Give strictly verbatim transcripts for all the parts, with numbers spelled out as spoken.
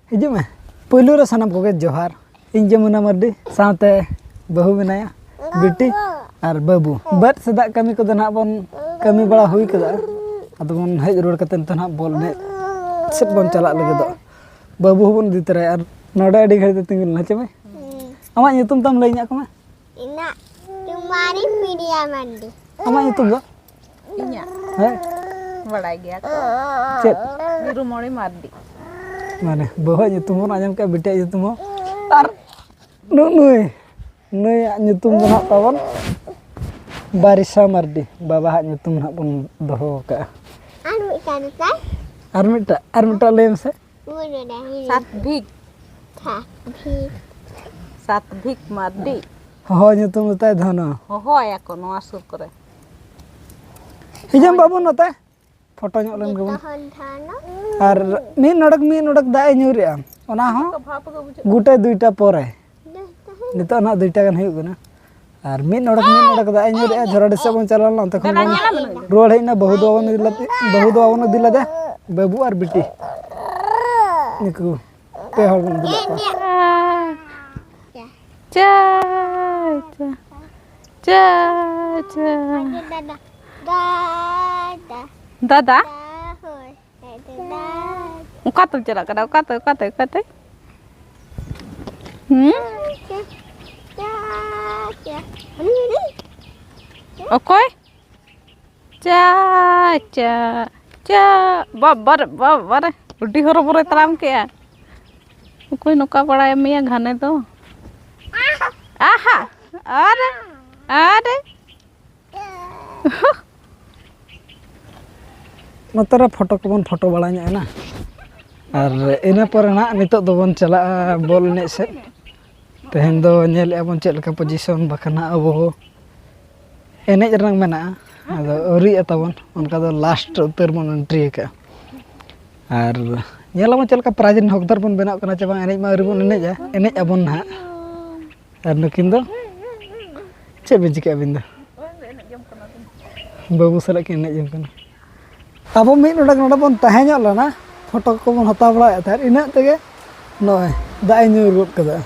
ᱦᱤᱡᱩᱜ ᱢᱮ᱾ ᱯᱳᱭᱞᱳ ᱨᱮ ᱥᱟᱱᱟᱢ ᱠᱚᱜᱮ ᱡᱚᱦᱟᱨ᱾ ᱤᱧ ᱡᱚᱢᱩᱱᱟ ᱢᱟᱨᱰᱤ, ᱥᱟᱶᱛᱮ ᱵᱟᱹᱦᱩ ᱢᱮᱱᱟᱭᱟ, ᱵᱤᱴᱤ ᱟᱨ ᱵᱟᱹᱵᱩ᱾ ᱵᱟᱹᱫᱽ ᱥᱮᱫᱟᱜ ᱠᱟᱹᱢᱤ ᱠᱚᱫᱚ ᱱᱟᱦᱟᱜ ᱵᱚᱱ ᱠᱟᱹᱢᱤ ᱵᱟᱲᱟ ᱦᱩᱭ ᱠᱟᱫᱟ᱾ ᱟᱫᱚ ᱵᱚᱱ ᱦᱮᱡ ᱨᱩᱣᱟᱹᱲ ᱠᱟᱛᱮ ᱱᱤᱛᱚᱜ ᱱᱟᱦᱟᱜ ᱵᱚᱞ ᱮᱱᱮᱡ ᱥᱮᱫ ᱵᱚᱱ ᱪᱟᱞᱟᱜ ᱞᱟᱹᱜᱤᱫᱚᱜ᱾ ᱵᱟᱹᱵᱩ ᱦᱚᱸᱵᱚᱱ ᱤᱫᱤ ᱛᱚᱨᱟᱭᱟ ᱟᱨ ᱱᱚᱰᱮ ᱟᱹᱰᱤ ᱜᱷᱟᱹᱲᱤᱡ ᱫᱚ ᱛᱤᱸᱜᱩ ᱞᱮᱱᱟ, ᱪᱮ ᱢᱟᱹᱭ? ᱟᱢᱟᱜ ᱧᱩᱛᱩᱢ ᱛᱟᱢ ᱞᱟᱹᱭ ᱤᱧᱟᱹᱜ ᱠᱚᱢᱟ᱾ ᱤᱧᱟᱹᱜ ᱧᱩᱛᱩᱢ ᱢᱟᱨᱤ ᱯᱤᱨᱤᱭᱟ ᱢᱟᱨᱰᱤ᱾ ᱟᱢᱟᱜ ᱧᱩᱛᱩᱢ ᱫᱚ? ᱤᱧᱟᱹᱜ? ᱦᱮᱸ? ᱵᱟᱲᱟᱭ ᱜᱮᱭᱟ ᱠᱚ᱾ ᱪᱮᱫ? ᱢᱤᱨᱩᱢᱚᱬᱤ ᱢᱟᱨᱰᱤ᱾ ᱢᱟᱱᱮ, ᱵᱟᱹᱦᱩᱣᱟᱜ ᱧᱩᱛᱩᱢ ᱵᱚᱱ ᱟᱸᱡᱚᱢ ᱠᱮᱫᱼᱟ, ᱵᱤᱴᱤᱭᱟᱜ ᱧᱩᱛᱩᱢ ᱦᱚᱸ᱾ ᱟᱨ ᱱᱩᱜ ᱱᱩᱭ, ᱱᱩᱭᱟᱜ ᱧᱩᱛᱩᱢ ᱫᱚ ᱱᱟᱦᱟᱜ ᱛᱟᱵᱚᱱ ᱵᱟᱨᱤᱥᱟ ᱢᱟᱨᱰᱤ᱾ ᱵᱟᱵᱟᱣᱟᱜ ᱧᱩᱛᱩᱢ ᱱᱟᱦᱟᱜ ᱵᱚᱱ ᱫᱚᱦᱚ ᱟᱠᱟᱫᱼᱟ᱾ ᱟᱨ ᱢᱤᱫᱴᱟᱝ ᱫᱚ ᱛᱟᱭ? ᱟᱨ ᱢᱤᱫᱴᱟᱝ, ᱟᱨ ᱢᱤᱫᱴᱟᱝ ᱞᱟᱹᱭ ᱢᱮᱥᱮ᱾ ᱥᱟᱛᱵᱷᱤᱠ᱾ ᱥᱟᱛᱵᱷᱤᱠ᱾ ᱥᱟᱛᱵᱷᱤᱠ ᱢᱟᱨᱰᱤ᱾ ᱦᱚᱦᱚ ᱧᱩᱛᱩᱢ ᱫᱚ ᱛᱟᱭ ᱫᱷᱚᱱᱚ᱾ ᱦᱚᱦᱚᱭᱟᱠᱚ ᱱᱚᱣᱟ ᱥᱩᱨ ᱠᱚᱨᱮ᱾ ᱦᱤᱡᱩᱜ ᱢᱮ ᱵᱟᱹᱵᱩ ᱱᱚᱛᱮ, ᱯᱷᱳᱴᱳ ᱧᱚᱜ ᱞᱮᱱ ᱜᱮᱵᱚᱱ᱾ ᱫᱷᱚᱱᱚ᱾ ᱟᱨ ᱢᱤᱫ ᱱᱚᱰᱮᱠ ᱢᱤᱫ ᱱᱚᱰᱮᱠ ᱫᱟᱜ ᱮ ᱧᱩᱨᱮᱜᱼᱟ, ᱚᱱᱟ ᱦᱚᱸ ᱜᱚᱴᱟ ᱫᱩᱭᱴᱟ ᱯᱚᱨᱮ᱾ ᱱᱤᱛᱚᱜ ᱱᱟᱦᱟᱜ ᱫᱩᱭᱴᱟ ᱜᱟᱱ ᱦᱩᱭᱩᱜ ᱠᱟᱱᱟ᱾ ᱟᱨ ᱢᱤᱫ ᱱᱚᱰᱮᱠ ᱢᱤᱫ ᱱᱚᱰᱮᱠ ᱫᱟᱜ ᱮ ᱧᱩᱨᱮᱜᱼᱟ, ᱡᱷᱚᱨᱟᱰᱤ ᱥᱮᱫ ᱵᱚᱱ ᱪᱟᱞᱟᱣ ᱞᱮᱱᱟ, ᱚᱱᱛᱮ ᱠᱷᱚᱱ ᱵᱚᱱ ᱨᱩᱣᱟᱹᱲ ᱦᱮᱡ ᱮᱱᱟ᱾ ᱵᱟᱹᱦᱩ ᱫᱚ ᱵᱟᱵᱚᱱ ᱤᱫᱤ ᱞᱮᱫᱮ, ᱵᱟᱹᱦᱩ ᱫᱚ ᱵᱟᱵᱚᱱ ᱤᱫᱤ ᱞᱮᱫᱮ, ᱵᱟᱹᱵᱩ ᱟᱨ ᱵᱤᱴᱤ, ᱱᱩᱠᱩ ᱯᱮ ᱦᱚᱲ ᱵᱚᱱ ᱤᱫᱤ ᱞᱮᱫ ᱠᱚᱣᱟ᱾ ᱪᱟ, ᱪᱟ, ᱪᱟ, ᱪᱟ᱾ ᱫᱟᱫᱟ᱾ ᱫᱟᱫᱟ? ᱦᱳᱭ᱾ ᱚᱠᱟᱛᱮᱢ ᱪᱟᱞᱟᱜ ᱠᱟᱱᱟ? ᱚᱠᱟᱛᱮ, ᱚᱠᱟᱛᱮ, ᱚᱠᱟᱛᱮ? ᱦᱩᱸ? ᱚᱠᱚᱭ? ᱪᱟ, ᱪᱟ, ᱪᱟ᱾ ᱵᱟᱵᱟᱨᱮ, ᱵᱟᱵᱟᱨᱮ, ᱟᱹᱰᱤ ᱦᱚᱨᱚᱵᱚᱨᱚᱭ ᱛᱟᱲᱟᱢ ᱠᱮᱜᱼᱟ᱾ ᱚᱠᱚᱭ ᱱᱚᱝᱠᱟ ᱵᱟᱲᱟᱭ ᱢᱮᱭᱟ ᱜᱷᱟᱱᱮ ᱫᱚ? ᱟᱦᱟ! ᱟᱨᱮ, ᱟᱨᱮ᱾ ᱱᱚᱛᱮ ᱨᱮ ᱯᱷᱳᱴᱳ ᱠᱚᱵᱚᱱ ᱯᱷᱳᱴᱳ ᱵᱟᱲᱟ ᱧᱚᱜ ᱮᱱᱟ᱾ ᱟᱨ ᱤᱱᱟᱹ ᱯᱚᱨᱮ ᱱᱟᱦᱟᱜ ᱱᱤᱛᱚᱜ ᱫᱚᱵᱚᱱ ᱪᱟᱞᱟᱜᱼᱟ ᱵᱚᱞ ᱮᱱᱮᱡ ᱥᱮᱫ᱾ ᱛᱮᱦᱮᱧ ᱫᱚ ᱧᱮᱞᱮᱫᱼᱟ ᱵᱚᱱ ᱪᱮᱫ ᱞᱮᱠᱟ ᱯᱚᱡᱤᱥᱚᱱ, ᱵᱟᱠᱷᱟᱱ ᱦᱟᱸᱜ ᱟᱵᱚ ᱮᱱᱮᱡ ᱨᱮᱱᱟᱜ ᱢᱮᱱᱟᱜᱼᱟ, ᱟᱫᱚ ᱟᱹᱣᱨᱤᱭᱟᱜ ᱛᱟᱵᱚᱱ, ᱚᱱᱠᱟ ᱫᱚ ᱞᱟᱥᱴ ᱩᱛᱟᱹᱨ ᱵᱚᱱ ᱮᱱᱴᱨᱤ ᱟᱠᱟᱫᱼᱟ᱾ ᱟᱨ ᱧᱮᱞ ᱟᱵᱚᱱ ᱪᱮᱫ ᱞᱮᱠᱟ ᱯᱨᱟᱭᱤᱡᱽ ᱨᱮᱱ ᱦᱚᱠᱫᱟᱨ ᱵᱚᱱ ᱵᱮᱱᱟᱜ ᱠᱟᱱᱟ ᱪᱮ ᱵᱟᱝ, ᱮᱱᱮᱡ ᱢᱟ ᱟᱹᱣᱨᱤ ᱵᱚᱱ ᱮᱱᱮᱡᱟ, ᱮᱱᱮᱡ ᱟᱵᱚᱱ ᱱᱟᱦᱟᱜ᱾ ᱟᱨ ᱱᱩᱠᱤᱱ ᱫᱚ ᱪᱮᱫ ᱵᱤᱱ ᱪᱤᱠᱟᱹᱭᱟ ᱟᱹᱵᱤᱱ ᱫᱚ? ᱵᱟᱹᱵᱩ ᱥᱟᱞᱟᱜ ᱠᱤᱱ ᱮᱱᱮᱡ ᱡᱚᱝ ᱠᱟᱱᱟ᱾ ᱟᱵᱚ ᱢᱤᱫ ᱱᱚᱰᱮ ᱱᱚᱰᱮ ᱵᱚᱱ ᱛᱟᱦᱮᱸ ᱧᱚᱜ ᱞᱮᱱᱟ, ᱯᱷᱳᱴᱳ ᱠᱚᱵᱚᱱ ᱦᱟᱛᱟᱣ ᱵᱟᱲᱟᱭᱮᱫ ᱛᱟᱦᱮᱸᱫ, ᱤᱱᱟᱹᱜ ᱛᱮᱜᱮ ᱱᱚᱜᱼᱚᱭ ᱫᱟᱜ ᱮ ᱧᱩᱨ ᱜᱚᱫ ᱠᱟᱫᱟ᱾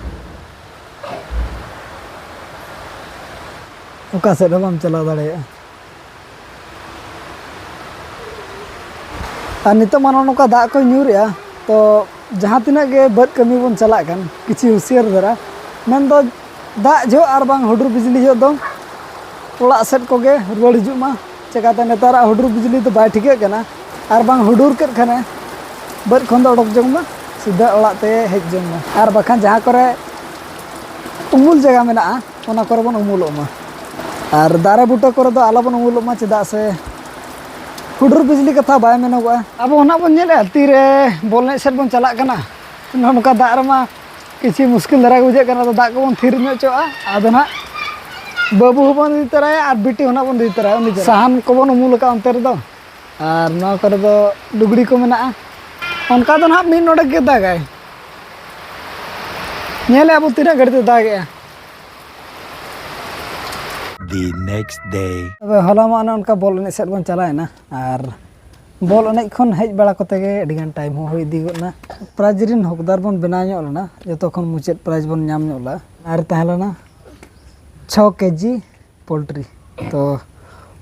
ᱚᱠᱟ ᱥᱮᱫ ᱦᱚᱸ ᱵᱟᱢ ᱪᱟᱞᱟᱣ ᱫᱟᱲᱮᱭᱟᱜᱼᱟ᱾ ᱟᱨ ᱱᱤᱛᱚᱜ ᱢᱟ ᱱᱚᱜᱼᱚ ᱱᱚᱝᱠᱟ ᱫᱟᱜ ᱠᱚᱭ ᱧᱩᱨᱮᱜᱼᱟ, ᱛᱚ ᱡᱟᱦᱟᱸ ᱛᱤᱱᱟᱹᱜ ᱜᱮ ᱵᱟᱹᱫᱽ ᱠᱟᱹᱢᱤ ᱵᱚᱱ ᱪᱟᱞᱟᱜ ᱠᱟᱱ, ᱠᱤᱪᱷᱩ ᱦᱩᱥᱤᱭᱟᱹᱨ ᱫᱷᱟᱨᱟ, ᱢᱮᱱᱫᱚ ᱫᱟᱜ ᱡᱚᱦᱚᱜ ᱟᱨ ᱵᱟᱝ ᱦᱩᱰᱩᱨ ᱵᱤᱡᱽᱞᱤ ᱡᱚᱦᱚᱜ ᱫᱚ ᱚᱲᱟᱜ ᱥᱮᱫ ᱠᱚᱜᱮ ᱨᱩᱣᱟᱹᱲ ᱦᱤᱡᱩᱜ ᱢᱟ᱾ ᱪᱮᱠᱟᱛᱮ ᱱᱮᱛᱟᱨᱟᱜ ᱦᱩᱰᱩᱨ ᱵᱤᱡᱽᱞᱤ ᱫᱚ ᱵᱟᱭ ᱴᱷᱤᱠᱟᱹᱜ ᱠᱟᱱᱟ, ᱟᱨ ᱵᱟᱝ ᱦᱩᱰᱩᱨ ᱠᱮᱫ ᱠᱷᱟᱱᱮ ᱵᱟᱹᱫᱽ ᱠᱷᱚᱱ ᱫᱚ ᱚᱰᱚᱠ ᱡᱚᱝ ᱢᱟ, ᱥᱤᱫᱷᱟᱹ ᱚᱲᱟᱜ ᱛᱮ ᱦᱮᱡ ᱡᱚᱝ ᱢᱟ᱾ ᱟᱨ ᱵᱟᱠᱷᱟᱱ ᱡᱟᱦᱟᱸ ᱠᱚᱨᱮ ᱩᱢᱩᱞ ᱡᱟᱭᱜᱟ ᱢᱮᱱᱟᱜᱼᱟ, ᱚᱱᱟ ᱠᱚᱨᱮ ᱵᱚᱱ ᱩᱢᱩᱞᱚᱜ ᱢᱟ᱾ ᱟᱨ ᱫᱟᱨᱮ ᱵᱩᱴᱟᱹ ᱠᱚᱨᱮ ᱫᱚ ᱟᱞᱚ ᱵᱚᱱ ᱩᱢᱩᱞᱚᱜ ᱢᱟ, ᱪᱮᱫᱟᱜ ᱥᱮ ᱦᱩᱰᱩᱨ ᱵᱤᱡᱽᱞᱤ ᱠᱟᱛᱷᱟ ᱵᱟᱭ ᱢᱮᱱᱚᱜᱚᱜᱼᱟ᱾ ᱟᱵᱚ ᱦᱚᱸ ᱱᱟᱜ ᱵᱚᱱ ᱧᱮᱞᱮᱫᱼᱟ, ᱛᱤᱨᱮ ᱵᱚᱞ ᱮᱱᱮᱡ ᱥᱮᱫ ᱵᱚᱱ ᱪᱟᱞᱟᱜ ᱠᱟᱱᱟ᱾ ᱱᱚᱜᱼᱚ ᱱᱚᱝᱠᱟ ᱫᱟᱜ ᱨᱮᱢᱟ ᱠᱤᱪᱷᱩ ᱢᱩᱥᱠᱤᱞ ᱫᱷᱟᱨᱟ ᱜᱮ ᱵᱩᱡᱷᱟᱹᱜ ᱠᱟᱱᱟ᱾ ᱟᱫᱚ ᱫᱟᱜ ᱠᱚᱵᱚᱱ ᱛᱷᱤᱨ ᱧᱚᱜ ᱦᱚᱪᱚᱣᱟᱜᱼᱟ᱾ ᱟᱫᱚ ᱱᱟᱜ ᱵᱟᱹᱵᱩ ᱦᱚᱸᱵᱚᱱ ᱤᱫᱤ ᱛᱚᱨᱟᱭᱟ ᱟᱨ ᱵᱤᱴᱤ ᱦᱚᱸ ᱱᱟᱜ ᱵᱚᱱ ᱤᱫᱤ ᱛᱚᱨᱟᱭᱟ᱾ ᱩᱱᱤ ᱫᱚ ᱥᱟᱦᱟᱱ ᱠᱚᱵᱚᱱ ᱩᱢᱩᱞ ᱟᱠᱟᱫ ᱚᱱᱛᱮ ᱨᱮᱫᱚ, ᱟᱨ ᱱᱚᱣᱟ ᱠᱚᱨᱮ ᱫᱚ ᱞᱩᱜᱽᱲᱤ ᱠᱚ ᱢᱮᱱᱟᱜᱼᱟ᱾ ᱚᱱᱠᱟ ᱫᱚ ᱱᱟᱜ ᱢᱤᱫ ᱱᱚᱰᱮᱠ ᱜᱮ ᱫᱟᱜᱟᱭ᱾ ᱧᱮᱞᱮᱫ ᱟᱵᱚ ᱛᱤᱱᱟᱹᱜ ᱜᱷᱟᱹᱲᱤᱡ ᱛᱮ ᱫᱟᱜᱮᱜᱼᱟ᱾ The next day. ᱛᱚᱵᱮ ᱦᱚᱞᱟ ᱢᱟ ᱚᱱᱮ ᱚᱱᱠᱟ ᱵᱚᱞ ᱮᱱᱮᱡ ᱥᱮᱫ ᱵᱚᱱ ᱪᱟᱞᱟᱣᱮᱱᱟ, ᱟᱨ ᱵᱚᱞ ᱮᱱᱮᱡ ᱠᱷᱚᱱ ᱦᱮᱡ ᱵᱟᱲᱟ ᱠᱚᱛᱮ ᱜᱮ ᱟᱹᱰᱤᱜᱟᱱ ᱴᱟᱭᱤᱢ ᱦᱚᱸ ᱦᱩᱭ ᱤᱫᱤ ᱜᱚᱫ ᱮᱱᱟ᱾ ᱯᱨᱟᱭᱤᱡᱽ ᱨᱮᱱ ᱦᱚᱠᱫᱟᱨ ᱵᱚᱱ ᱵᱮᱱᱟᱣ ᱧᱚᱜ ᱞᱮᱱᱟ, ᱡᱚᱛᱚ ᱠᱷᱚᱱ ᱢᱩᱪᱟᱹᱫ ᱯᱨᱟᱭᱤᱡᱽ ᱵᱚᱱ ᱧᱟᱢ ᱧᱚᱜ ᱞᱮᱫᱟ᱾ ᱟᱨ ᱛᱟᱦᱮᱸ ᱞᱮᱱᱟ ᱪᱷᱚ ᱠᱮᱡᱤ ᱯᱳᱞᱴᱨᱤ᱾ ᱛᱚ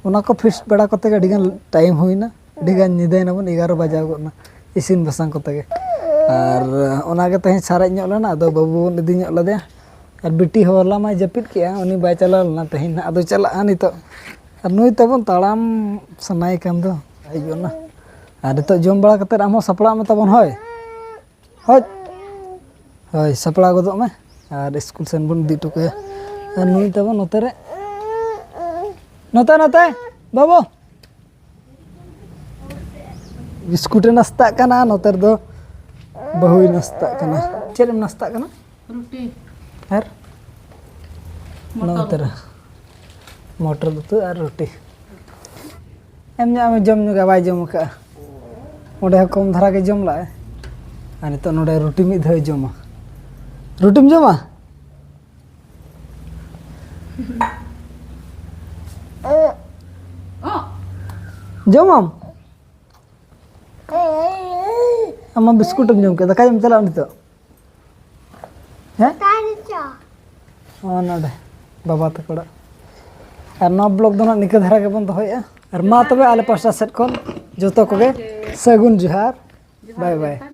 ᱚᱱᱟ ᱠᱚ ᱯᱷᱤᱥᱴ ᱵᱟᱲᱟ ᱠᱚᱛᱮ ᱜᱮ ᱟᱹᱰᱤᱜᱟᱱ ᱴᱟᱭᱤᱢ ᱦᱩᱭᱱᱟ, ᱟᱹᱰᱤᱜᱟᱱ ᱧᱤᱫᱟᱹᱭᱮᱱᱟ ᱵᱚᱱ, ᱮᱜᱟᱨᱚ ᱵᱟᱡᱟᱣ ᱜᱚᱫ ᱮᱱᱟ ᱤᱥᱤᱱ ᱵᱟᱥᱟᱝ ᱠᱚᱛᱮ ᱜᱮ᱾ ᱟᱨ ᱚᱱᱟᱜᱮ ᱛᱮᱦᱮᱧ ᱥᱟᱨᱮᱡ ᱧᱚᱜ ᱞᱮᱱᱟ, ᱟᱫᱚ ᱵᱟᱹᱵᱩ ᱵᱚᱱ ᱤᱫᱤ ᱧᱚᱜ ᱞᱮᱫᱮᱭᱟ᱾ ᱟᱨ ᱵᱤᱴᱤ ᱦᱚᱸ ᱦᱚᱞᱟ ᱢᱟᱭ ᱡᱟᱹᱯᱤᱫ ᱠᱮᱜᱼᱟ, ᱩᱱᱤ ᱵᱟᱭ ᱪᱟᱞᱟᱣ ᱞᱮᱱᱟ, ᱛᱮᱦᱮᱧ ᱱᱟᱦᱟᱜ ᱟᱫᱚᱭ ᱪᱟᱞᱟᱜᱼᱟ ᱱᱤᱛᱚᱜ᱾ ᱟᱨ ᱱᱩᱭ ᱛᱟᱵᱚᱱ ᱛᱟᱲᱟᱢ ᱥᱟᱱᱟᱭᱮ ᱠᱟᱱ ᱫᱚ, ᱦᱮᱡ ᱜᱚᱫ ᱮᱱᱟ᱾ ᱟᱨ ᱱᱤᱛᱚᱜ ᱡᱚᱢ ᱵᱟᱲᱟ ᱠᱟᱛᱮᱫ ᱟᱢ ᱦᱚᱸ ᱥᱟᱯᱲᱟᱜ ᱢᱮ ᱛᱟᱵᱚᱱ, ᱦᱳᱭ᱾ ᱦᱳᱭ, ᱦᱳᱭ, ᱥᱟᱯᱲᱟᱣ ᱜᱚᱫᱚᱜ ᱢᱮ᱾ ᱟᱨ ᱥᱠᱩᱞ ᱥᱮᱱ ᱵᱚᱱ ᱤᱫᱤ ᱦᱚᱴᱚ ᱠᱟᱭᱟ᱾ ᱟᱨ ᱱᱩᱭ ᱛᱟᱵᱚᱱ ᱱᱚᱛᱮ ᱨᱮ, ᱱᱚᱛᱮ, ᱱᱚᱛᱮ, ᱵᱟᱹᱵᱩ᱾ ᱵᱤᱥᱠᱩᱴ ᱮ ᱱᱟᱥᱛᱟᱜ ᱠᱟᱱᱟ, ᱱᱚᱛᱮ ᱨᱮᱫᱚ ᱵᱟᱹᱦᱩᱭ ᱱᱟᱥᱛᱟᱜ ᱠᱟᱱᱟ᱾ ᱪᱮᱫ ᱮᱢ ᱱᱟᱥᱛᱟᱜ ᱠᱟᱱᱟ? ᱨᱩᱴᱤ᱾ ᱟᱨ? ᱢᱚᱴᱚᱨ᱾ ᱱᱚᱛᱮ ᱨᱮ ᱢᱚᱴᱚᱨ ᱩᱛᱩ ᱟᱨ ᱨᱩᱴᱤ᱾ ᱮᱢ ᱧᱚᱜ ᱟᱢ, ᱡᱚᱢ ᱧᱚᱜᱟ, ᱵᱟᱭ ᱡᱚᱢ ᱟᱠᱟᱫᱼᱟ᱾ ᱚᱸᱰᱮ ᱦᱚᱸ ᱠᱚᱢ ᱫᱷᱟᱨᱟ ᱜᱮ ᱡᱚᱢ ᱞᱟᱜᱼᱟᱭ᱾ ᱟᱨ ᱱᱤᱛᱚᱜ ᱱᱚᱰᱮ ᱨᱩᱴᱤ ᱢᱤᱫ ᱫᱷᱟᱣᱮ ᱡᱚᱢᱟ᱾ ᱨᱩᱴᱤᱢ ᱡᱚᱢᱟ? ᱡᱚᱢᱟᱢ? ᱟᱢ ᱢᱟ ᱵᱤᱥᱠᱩᱴ ᱮᱢ ᱡᱚᱢ ᱠᱮᱫ, ᱫᱟᱠᱟ ᱡᱚᱢ ᱪᱟᱞᱟᱜ ᱱᱤᱛᱚᱜ? ᱦᱮᱸ? ᱚ, ᱱᱚᱰᱮ ᱵᱟᱵᱟ ᱛᱟᱠᱚ ᱚᱲᱟᱜ᱾ ᱟᱨ ᱱᱚᱣᱟ ᱵᱞᱚᱜ ᱫᱚ ᱱᱟᱜ ᱱᱤᱝᱠᱟᱹ ᱫᱷᱟᱨᱟ ᱜᱮᱵᱚᱱ ᱫᱚᱦᱚᱭᱮᱫᱼᱟ᱾ ᱟᱨ ᱢᱟ ᱛᱚᱵᱮ ᱟᱞᱮ ᱯᱟᱥᱴᱟ ᱥᱮᱫ ᱠᱷᱚᱱ ᱡᱚᱛᱚ ᱠᱚᱜᱮ ᱥᱟᱹᱜᱩᱱ ᱡᱚᱦᱟᱨ᱾ ᱵᱟᱭ ᱵᱟᱭ᱾